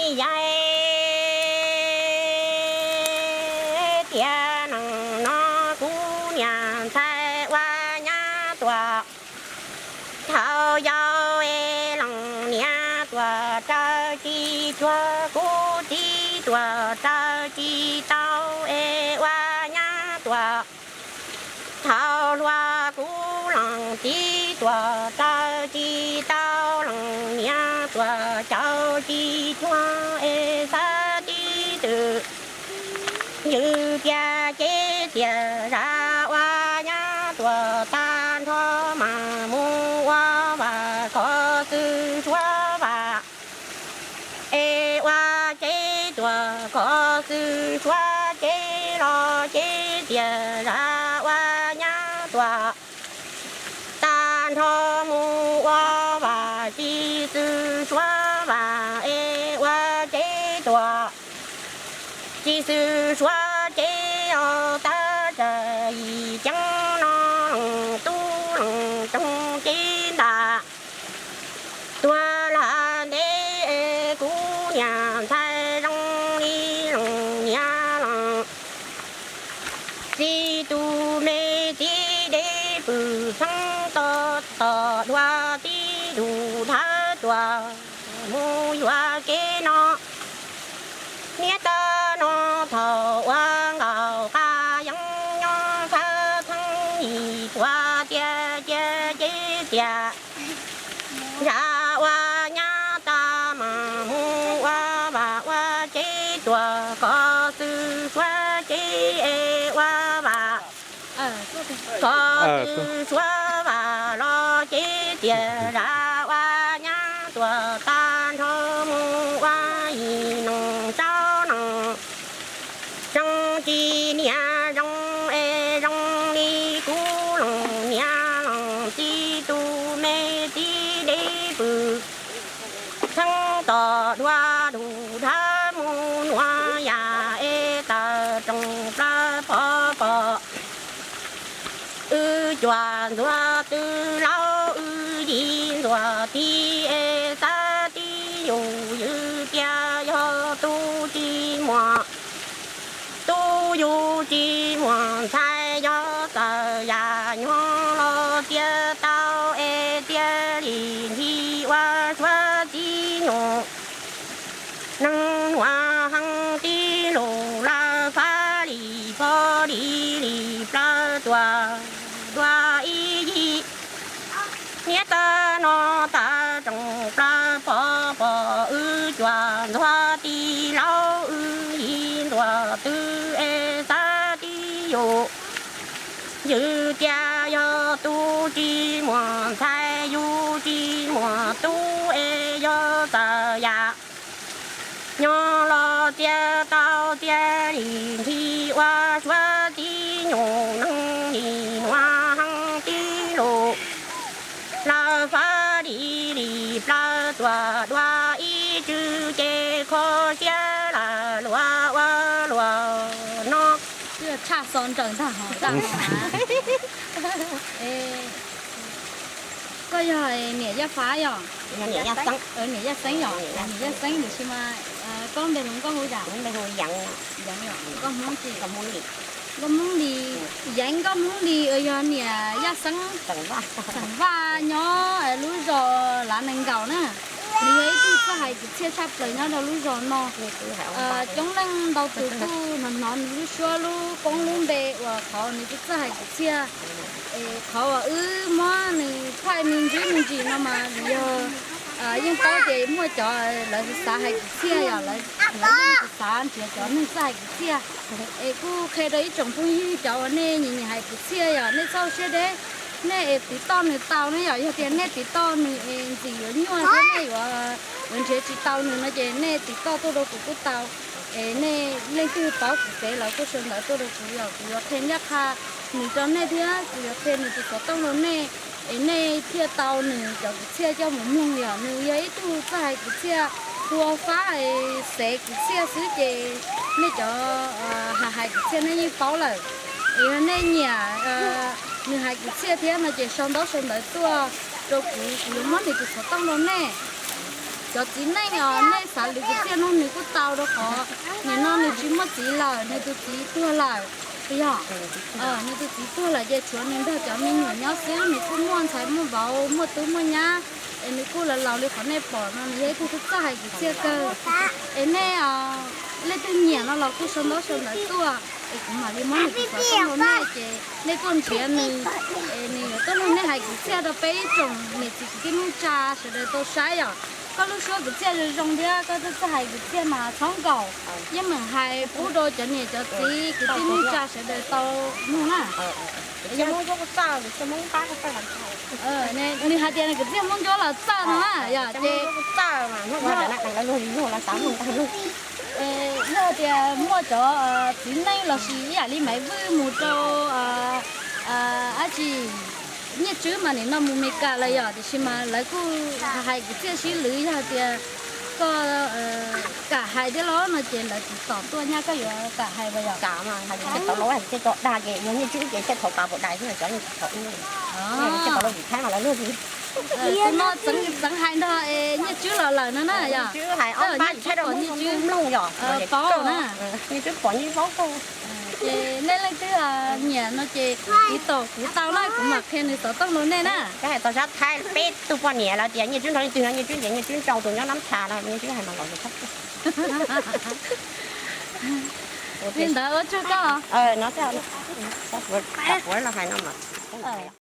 Yog tias neej no kuv niam ntxhais ua nyab Tuam thaum yau es leej niam Tuam raws tsis cuag, kuv txiv Tuam raws tsis tau es ua nyab Tuam thaum hluas, kuv leej txiv Tuam raws tsis tau, leej niam Tuam caum tsis cuag es xav tib twm ywg tias ces tiam zam ua nyab Tuam tag nrho mas mus ua vam khov xwm Suav vam es ua ces Tuam khov xwm Suav ces los ces tiam zam ua nyab Tuam tag nrho mus ua vam txiv xwm Suav vam es ua ces Tuam txiv xwm Suav ces os tab tsam yim ceeb no leej tub leej roog ces ntam tuag lawm ntev es kuv niam ntxhais zoo li leej niam leej txiv tus me txiv deb pw txheeb to tom dua tib lug thawv tuam mus yuam kev no. Niaj tab no thaum ua nkaus qab yeeb nyob sab theeb yim tuav tiag cia ces tias zam ua nyab tag mas mus ua vam ua ces Tuam khov xwm Suav ces es ua vam khov xwm Suav vam los ces tias zam ua nyab Tuam tag nrho mus ua yim neeg saub neeg zoo tsis niam zoo es zoo li kuv leej niam leej txiv tus me txiv deb pw txheeb tom dua lug thawv mus nuav yam es tawm roos plaws pov pom wb cuam ntxuag tw laub wb yim ntxuag tij es xav tib yus ywg tias yog tub tsis muaj tub yus tsis muaj ntxhais yog txawm yam nyob los txiav tau es txiav li nthi ua Suav txiv nyuj neeg nuav heev tib lug lawv fab li pog li li plawg tuam dua ib yig. Niaj tag no tawm roos plawg pov pom wb cuam ntxuag tij laug wb yim ntxuag tw es xav tib yus ywg tias yog tub tsis muaj ntxhais yus tsis muaj tub es yog txawm yam nyob los txiav tau txiav li nthi ua Suav txiv nyuj neeg li nuav heev tib lug lawv fab li li plawg tuam dua ib tswv ces kho siab lawm luag ua luag no. Tshaj xo nraws ntag hov. Koj yog niam Yaj Fav yom? Niam Yaj Xeeb yom? Niam Yaj Xeeb tiam sis mas koj lub npe hluas nkauj hu cas? Nkauj Hmoob tsis? Nkauj Hmoob Lis. Yeev Nkauj Hmoob Lis uas yog niam Yaj Xeeb, xeem Vaj nyob lub zos Lav Nees Nkaus na. Nws yog ib tug txawj hais kwv txhiaj tshaj plaws nyob rau lub zos no. Coob leej ntau tus kuj hnov hnov nws lub suab lub koob lub npe uas qhov nws txawj hais kwv txhiaj. Es qhov uas wb muab nws thaij me ntsis me ntsis no mas vim yog yeej paub tias muaj cov lawv xav hais kwv txhiaj yom, lawv yeej xav nrhiav cov neeg txawj hais kwv txhiaj. Es kuj qhia rau ib tsoom phooj ywg cov uas nej nyiam nyiam hais kwv txhiaj yom, nej txhob siab deb, nej es tiv toj nws tau ne yom. Yog tias nej tiv toj nws es ntxim yuav nyuaj thiab nej yuav yuav nrhiav tsis tau nws no ces nej tiv toj tuaj rau kuv kuj tau. Es nej leej twg paub kuv fev los kuj sau ntawv tuaj rau kuv yom, kuv yuav qhia ncaj qha nws rau nej thiab kuv yuav qhia nws tus xov tooj rau nej, es nej thiaj tau nws cov kwv txhiaj coj mus mloog yom. Nws yog ib tug txawj hais kwv txhiaj, hu ua fab es xev kwv txhiaj xwb ces nej cov hais hais kwv txhiaj nej yeej paub lawm. Es yog nej nyiam nws hais kwv txhiaj thiab no ces sau ntaub sau ntawv tuaj rau kuv, kuv yuav muab nws tus xov tooj rau nej. Cov txiv neej os, nej xav lwv kwv txiaj no nws kuj tau rau qhov nim no nws tsis muaj txiv lawm, nws tus txiv tuag lawm, puas yog? Nws tus txiv tuag lawm ces tshuav nws nrog cov me nyuam nyob xwb, nws kuj muaj ntxhais muaj vauv muaj tub muaj nyab, es nws kuj laus laus li qhov nej pom no, nws yog ib tug txawj hais kwv txiaj kawg. Es nej leej twg nyiam no los kuj sau ntaub sau ntawv tuaj, es kuv mam li muab nws tus xov tooj rau nej ces nej kuj nrhiav nws, es nws yuav tuaj nrog nej hais kwv txiaj rau peb ib tsoom niam txiv kwv tij neej tsa sawv daws tau saib yom. Koj lub suab kwv txiaj zoo zoo thiab koj txawj txawj hais kwv txiaj mas txhob nkaum, yeej meem hais pub rau cov niam cov txiv kwv tij neej tsa sawv daws tau mloog na. Nws hais tias nws kwv txiaj Hmoob Ncuab los txawj no na, yog ces yog tias muaj cov txiv neej lossis ib yam li Maiv Vwj mus rau dab tsi, Nyiaj Tswb mas nim no mus Mes Kas lawm yom, tiam sis mas lawv kuj hais kwv txiaj sib lwv, yog tias koj kam hais thiab los no ces lawv tiv tom tuaj nyaj koj yuav kam hais puas yog? Tau los hais tias cov dag ces yog Nyiaj Tswb ces thiaj thaum pas puas dais xwb, cov yeej tsis thaum ub. Thiaj tau los vim Thaib mas lawv luag tus no txeev hais nrog Nyiaj Tswb los lawm no na yom. Nyiaj Tswb hais ob pab Thaib rau Hmoob mloog yom, paub na. Nyiaj Tswb pom Nyiaj Tswb paub kawg. Ces nej leej twg nyiam no ces tiv tom kuv tau na, kuv mam qhia nws xov tooj rau nej na. Koj hais txog sab Thaib peb tug poj niam lawv tias Nyiaj Tswb nrog leej twg no Nyiaj Tswb ces Nyiaj Tswb nrog tus nyob Nab Tha no, Nyiaj Tswb hais mas los tus thab. Li ntawd ua tsaug koj. No, puav los hais no mas.